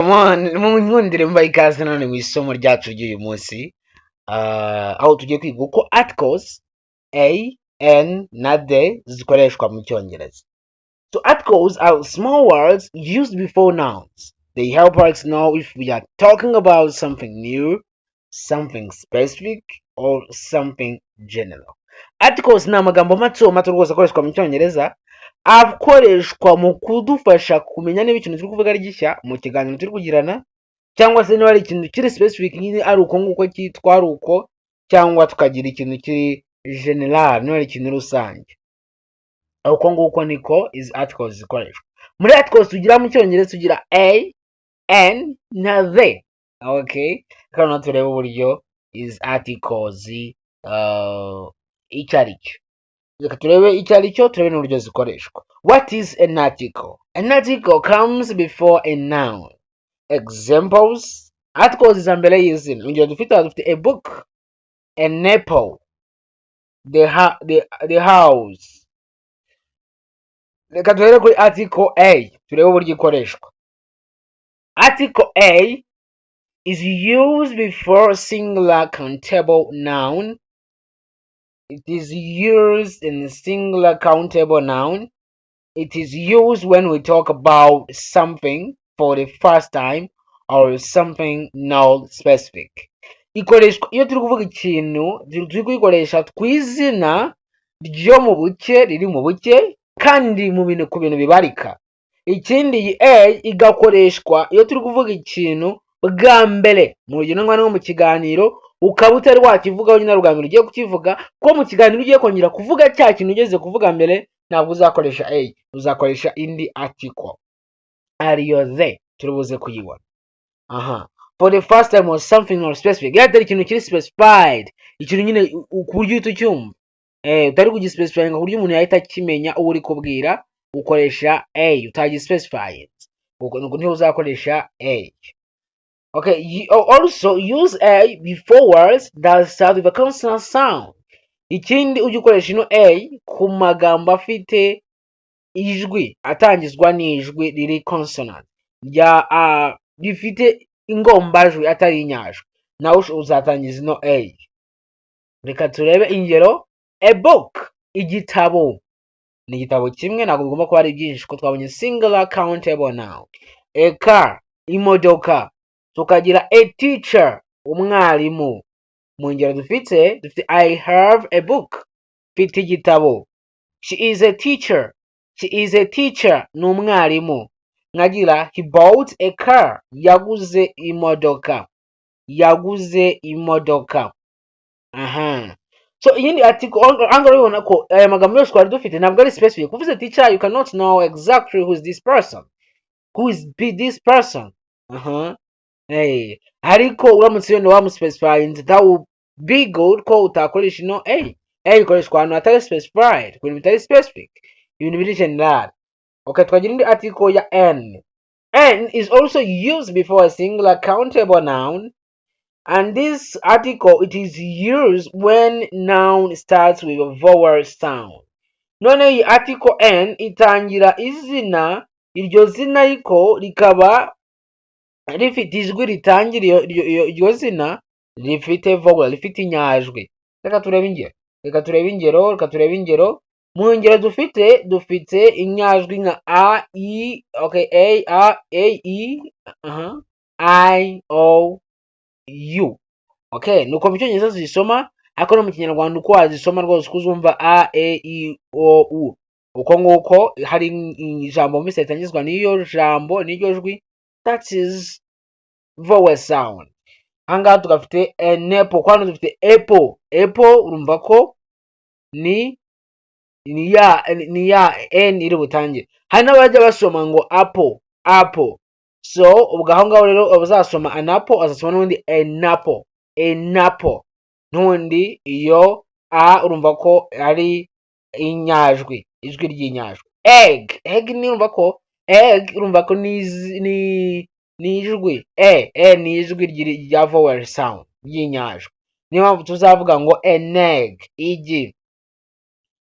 Munkundire mbahe ikaze none mu isomo ryacu ry'uyu munsi, aho tugiye kwiga uko articles a, an na the zikoreshwa mu Cyongereza. So articles are small words used before nouns. They help us know if we are talking about something new, something specific or something general. Articles ni amagambo mato mato rwose akoreshwa mu Cyongereza, akoreshwa mu kudufasha kumenya niba ikintu turi kuvuga ari gishya mu kiganiro turi kugirana, cyangwa se niba ari ikintu kiri specific nyine, ari uko nguko cyitwa, ari uko, cyangwa tukagira ikintu kiri general, niba ari ikintu rusange. Uko nguko niko izi articles zikoreshwa. Muri articles tugira mu Cyongereza, tugira a, an na the. Okay, reka noneho turebe uburyo izi articles icyo ari cyo. Reka turebe icyo ari cyo, turebe n'uburyo zikoreshwa. What is an article? An article comes before a noun. Examples: articles za mbere y'izina. Urugero dufite aha, dufite a book, an apple, the house. Reka duhere kuri article a, turebe uburyo ikoreshwa. Article a is used before singular countable noun. It is used in singular countable noun. It is used when we talk about something for the first time or something not specific. Ikoreshwa iyo turi kuvuga ikintu, turi kuyikoresha ku izina ryo mu buke, riri mu buke, kandi mu bintu, ku bintu bibarika. Ikindi, iyi a igakoreshwa iyo turi kuvuga ikintu bwa mbere, mu rugero nko mu kiganiro ukaba utari wakivugaho nyine, ari ubwa mbere ugiye kukivuga, ko mu kiganiro ugiye kongera kuvuga cya kintu ugeze kuvuga mbere, ntabwo uzakoresha a, uzakoresha indi article ariyo the, turi buze kuyibona aha. For the first time or something more specific, iyo atari ikintu kiri specified, ikintu nyine ku buryo uhita ucyumva, utari kugispecifyinga ku buryo umuntu yahita akimenya uwo uri kubwira, ukoresha a. Utagispecifying niho uzakoresha a. Okay, you also use a before words that start with a consonant sound. Ikindi, ujya ukoresha ino a ku magambo afite ijwi, atangizwa n'ijwi riri consonant, rya a, rifite ingombajwi atari inyajwi, nawe uzatangiza ino a. Reka turebe ingero. A book, igitabo. Ni igitabo kimwe, ntabwo bigomba kuba ari byinshi kuko twabonye singular countable noun. A car, imodoka. Tukagira a teacher, umwarimu. Mu ngero dufite, dufite I have a book, mfite igitabo. She is a teacher. She is a teacher, ni umwarimu. Nkagira he bought a car, yaguze imodoka, yaguze imodoka. Aha, so iyindi article ahangaha, urabibona ko aya magambo yose twari dufite ntabwo ari specific. Uvuze teacher, you cannot know exactly who is this person, who is be this person. Aha, hey. Ariko uramutse wenda wamuspecifying, that will be good ko utakoresha ino a. A ikoreshwa ahantu hatari specified, ku bintu bitari specific, ibintu biri general. Okay, twagira indi article ya an. An is also used before a singular countable noun, and this article, it is used when noun starts with a vowel sound. None iyi article an itangira izina, iryo zina ariko rikaba rifite ijwi ritangira iryo zina rifite vowel, rifite inyajwi. Reka turebe ingero, reka turebe ingero, reka turebe ingero. Mu ngero dufite, dufite inyajwi nka a, i, okay, a, a, a, e, i, o, u. Okay, nuko mu Cyongereza zisoma, ariko no mu Kinyarwanda uko wazisoma rwose, uko uzumva a, e, i, o, u, uko nguko hari ijambo wumvise ritangizwa n'iyo jambo, n'iryo jwi, that is vowel sound. Ahangaha tugafite an apple, hano dufite apple. Apple, urumva ko ni ya n iri butangire. Hari n'abajya basoma ngo apple, apple. So ubwo aho ngaho rero abazasoma an apple azasoma n'ubundi an apple, an apple. N'ubundi iyo a urumva ko ari inyajwi, ijwi ry'inyajwi. Egg, egg ni, urumva ko egg, urumva ko ni ijwi e, e ni ijwi rya vowel sound, ry'inyajwi. Niyo mpamvu tuzavuga ngo an egg, igi.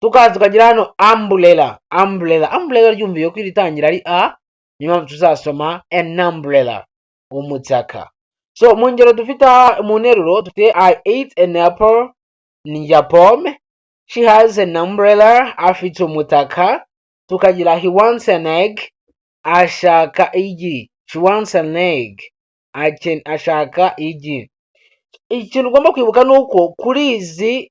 Tukaza tukagira hano umbrella, umbrella. Umbrella ryumviye ko iri tangira ari a, niyo mpamvu tuzasoma an umbrella. Umutaka. So mu ngero dufite aha, mu nteruro dufite: I ate an apple, ndya pome. She has an umbrella, afite umutaka. Tukagira he wants an egg, ashaka igi. She wants an egg, ashaka igi. Ikintu ugomba kwibuka ni uko kuri izi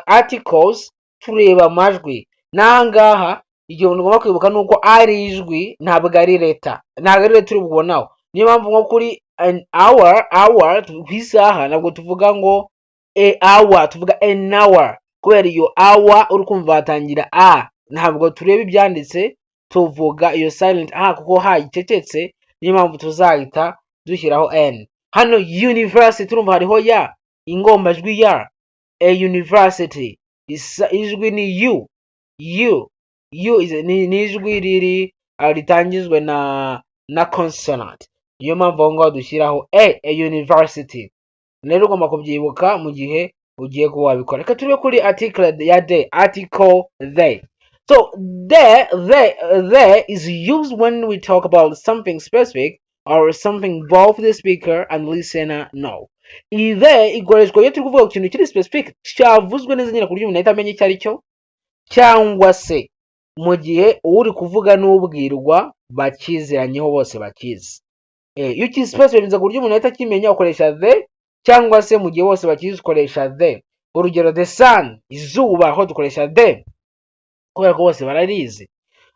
articles tureba amajwi. N'ahangaha igihe ugomba kwibuka ni uko ari ijwi, ntabwo ari letter, ntabwo ari letter turi bubonaho. Niyo mpamvu nko kuri an hour, hour, ku isaha, ntabwo tuvuga ngo a hour, tuvuga an hour, kubera iyo hour uri kumva hatangira a. Ntabwo tureba ibyanditse, tuvuga iyo silent a, kuko ha icecetse. Niyo mpamvu tuzahita dushyiraho n. Hano university, turumva hariho ya ingombajwi ya a. University isa, ijwi ni u, u, u ni ijwi riri ritangizwe na consonant. Niyo mpamvu aho ngaho dushyiraho a university. Rero ugomba kubyibuka mu gihe ugiye kuba wabikora. Reka turebe kuri article ya the, article the. So the is used when we talk about something specific or something both the speaker and listener know. Iyi the ikoreshwa iyo turi kuvuga ku kintu kiri specific, cyavuzwe neza nyine, ku buryo umuntu ahita amenya icyo ari cyo, cyangwa se mu gihe uri kuvuga n'ubwirwa bakiziranyeho, bose bakizi. Iyo ukispecifize ku buryo umuntu ahita akimenya, ukoresha the, cyangwa se mu gihe bose bakizi, ukoresha the. Urugero, the sun, izuba, aho dukoresha the kubera ko bose bararizi.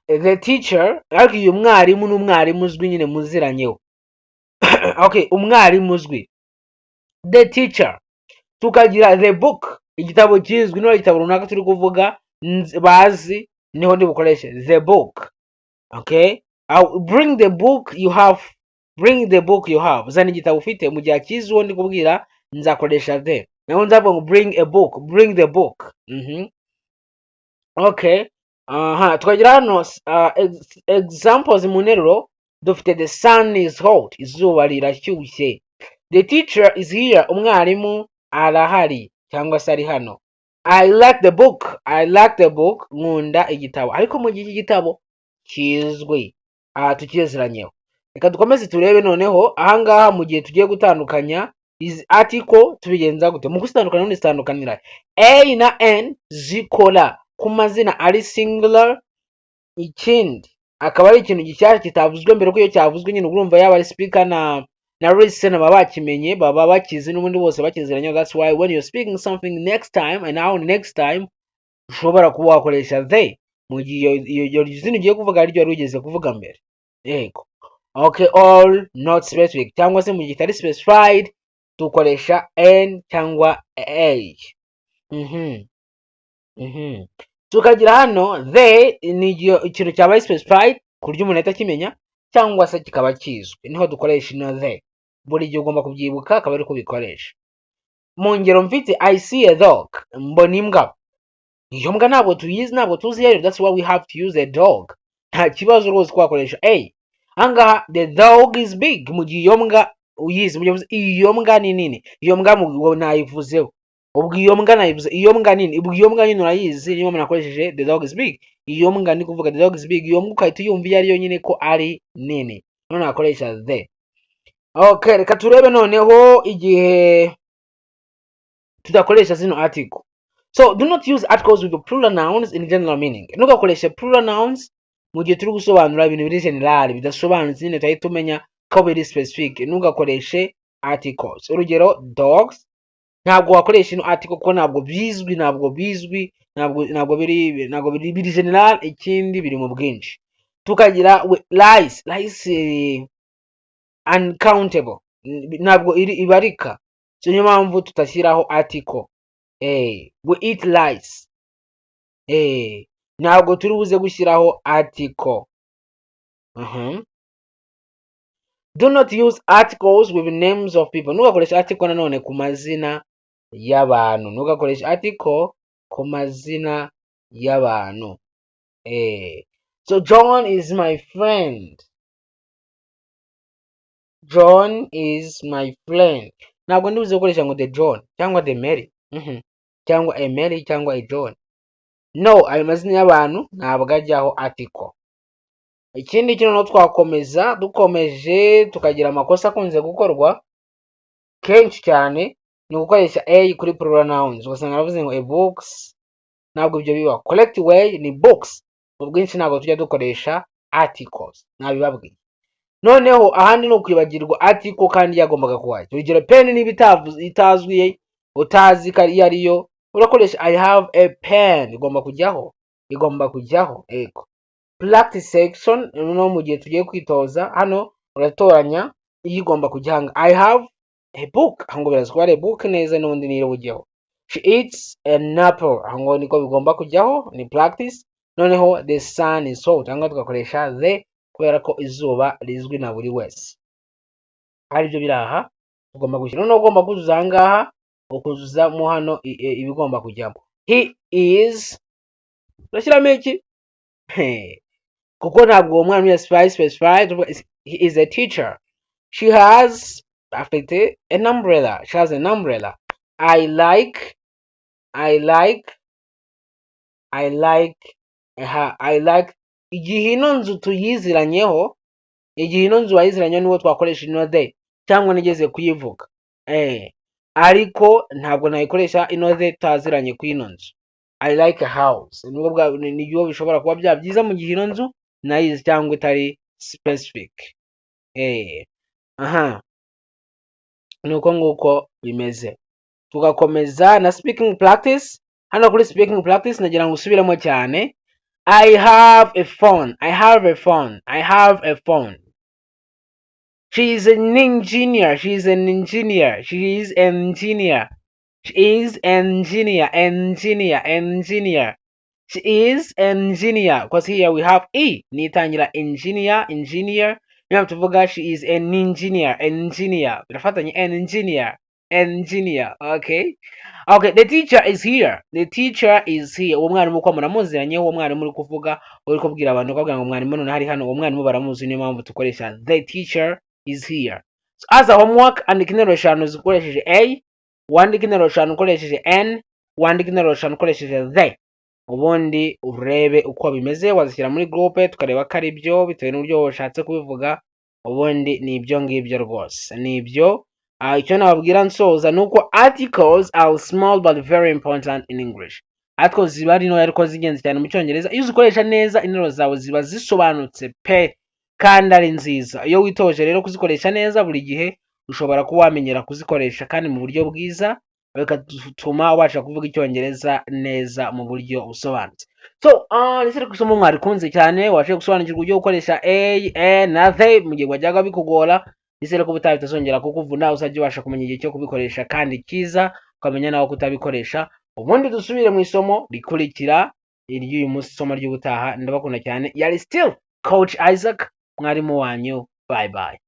The teacher, ariko uyu mwarimu ni umwarimu uzwi nyine, muziranyeho. Okay, umwarimu uzwi, the teacher. Tukagira the book, igitabo kizwi. Niba igitabo runaka turi kuvuga bazi, niho ndi bukoreshe the book. Okay, I'll bring the book you have, bring the book you have, zana igitabo ufite. Mu gihe akizi uwo ndi kubwira, nzakoresha the. Naho nzavuga ngo bring a book, bring the book. Okay, aha tukagira hano examples mu nteruro dufite: the sun is hot, izuba rirashyushye. The teacher is here, umwarimu arahari cyangwa se ari hano. I like the book, I like the book, nkunda igitabo. Ariko mu gihe iki gitabo kizwi, aha tukiziranyeho. Reka dukomeze turebe noneho ahangaha, mu gihe tugiye gutandukanya izi article tubigenza gute? Mu kuzitandukanya n'ubundi zitandukanira a na an zikora ku mazina ari singular, ikindi akaba ari ikintu gishyashya kitavuzwe mbere, ko iyo cyavuzwe nyine urumva yaba ari speaker na listener baba bakimenye, baba bakizi n'ubundi, bose bakiziranye. That's why when you're speaking something next time and now next time, ushobora kuba wakoresha the mu gihe iyo zina ugiye kuvuga ariryo wari wigeze kuvuga mbere. Yego, okay. All not specific, cyangwa se mu gihe kitari specified, dukoresha an cyangwa a. Tukagira hano the ni igihe ikintu cyabaye specified ku buryo umuntu ahita akimenya, cyangwa se kikaba kizwi, niho dukoresha ino the. Buri gihe ugomba kubyibuka, akaba ari kubikoresha. Mu ngero mfite: I see a dog, mbona imbwa. Iyo mbwa ntabwo tuyizi, ntabwo tuzi iyo ariyo. That's why we have to use a dog. Nta kibazo rwose twakoresha a. Ahangaha the dog is big, mu gihe iyo mbwa uyizi, mu gihe uvuze iyo mbwa ni nini. Iyo mbwa nayivuzeho ubwo, iyo mbwa nayivuze, iyo mbwa nini, ubwo iyo mbwa nyine urayizi. Niyo mpamvu nakoresheje the dog is big. Iyo mbwa ni kuvuga the dog is big, iyo mbwa ugahita uyumva iyo ariyo nyine ko ari nini, none nakoresha the. Okay, reka turebe noneho igihe tudakoresha zino article. So do not use articles with plural nouns in general meaning. Ntugakoreshe plural nouns mu gihe turi gusobanura ibintu biri general, bidasobanutse nyine, tuhita tumenya ko biri specific. Ntugakoreshe articles. Urugero, dogs, ntabwo wakoresha ino article kuko ntabwo bizwi, ntabwo bizwi, ntabwo biri general, ikindi biri mu bwinshi. Tukagira rice, rice uncountable, ntabwo iri ibarika. So niyo mpamvu tutashyiraho article. We eat rice, ntabwo turi buze gushyiraho article. Do not use articles with names of people. Ntugakoreshe article nanone ku mazina y'abantu. Ntugakoreshe article ku mazina y'abantu. So John is my friend, John is my friend. Ntabwo ndibuze gukoresha ngo the John cyangwa the Mary, cyangwa a Mary cyangwa a John. No, ayo mazina y'abantu ntabwo ajyaho article. Ikindi kintu noneho twakomeza, dukomeje tukagira amakosa akunze gukorwa kenshi cyane, ni ugukoresha a kuri plural nouns, ugasanga aravuze ngo "a books". Ntabwo ibyo bibaho. Correct way ni books mu bwinshi, ntabwo tujya dukoresha articles, nabibabwiye. Noneho ahandi ni ukwibagirwa article kandi yagombaga kuhajya. Urugero, pen niba itazwi, utazi ko iyo ariyo urakoresha, "I have a pen", igomba kujyaho, igomba kujyaho. Ego, practice section. Noneho mu gihe tugiye kwitoza hano, uratoranya iyo igomba kujya hanga. "I have a book", aho ngo biraza kuba ari a book neza, n'ubundi niyo bujyeho. "She eats an apple", aho ngo niko bigomba kujyaho, ni practice. Noneho "The sun is hot", cyangwa tugakoresha the kubera ko izuba rizwi na buri wese, aribyo biri aha tugomba gushyira. Noneho ugomba kuzuza aha ngaha, ukuzuzamo hano ibigomba kujyamo. "He is", urashyiramo iki? Kuko ntabwo uwo mwana specify. "He is a teacher." "She has", afite, "an umbrella". "She has an umbrella." "I like", "I like", "I like", aha, "I like". Igihe ino nzu tuyiziranyeho, igihe ino nzu wayiziranyeho, niwo twakoresha ino the, cyangwa nigeze kuyivuga, ariko ntabwo nayikoresha ino the tutaziranye ku ino nzu. "I like a house" nibwo bwa nibyo bishobora kuba byaba byiza mu gihe ino nzu nayizi cyangwa itari specific. Aha ni uko nguko bimeze. Tugakomeza na speaking practice. Hano kuri speaking practice nagira ngo usubiremo cyane. "I have a phone." "I have a phone." "I have a phone." "She is an engineer." "She is an engineer." "She is an engineer." "She is an engineer." Engineer. Engineer. "She is an engineer." Because here we have E. Nitangira engineer. Engineer. Niyo tuvuga "she is an engineer". Engineer. Birafatanye, an engineer. Engineer. Okay. Okay, "The teacher is here." "The teacher is here." Uwo mwarimu uko muramuziranye, uwo mwarimu uri kuvuga, uri kubwira abantu, ukabwira ngo mwarimu none hari hano, uwo mwarimu baramuzi, niyo mpamvu dukoresha "the teacher is here". So as a homework, andika interuro eshanu zikoresheje a, wandike interuro eshanu ukoresheje an, wandike interuro eshanu ukoresheje the. Ubundi urebe uko bimeze, wazishyira muri groupe tukareba ko ari byo bitewe n'uburyo washatse kubivuga. Ubundi ni ibyo ngibyo rwose, ni ibyo. Icyo nababwira nsoza ni uko articles are small but very important in English. Articles ziba ari ntoya ariko z'ingenzi cyane mu Cyongereza. Iyo uzikoresha neza, interuro zawe ziba zisobanutse pe, kandi ari nziza. Iyo witoje rero kuzikoresha neza buri gihe, ushobora kuba wamenyera kuzikoresha kandi mu buryo bwiza, bigatuma ubasha kuvuga Icyongereza neza mu buryo busobanutse. So nizere ko isomo mwarikunze cyane, wabashe gusobanukirwa uburyo gukoresha a, an na the mu gihe wajyaga bikugora. Nizere ko ubutaha bitazongera kukuvuna, uzajya ubasha kumenya igihe cyo kubikoresha kandi cyiza, ukamenya nawe kutabikoresha. Ubundi dusubire mu isomo rikurikira iry'uyu munsi, isomo ry'ubutaha. Ndabakunda cyane. Yari still Coach Isaac, mwarimu wanyu. Bye bye.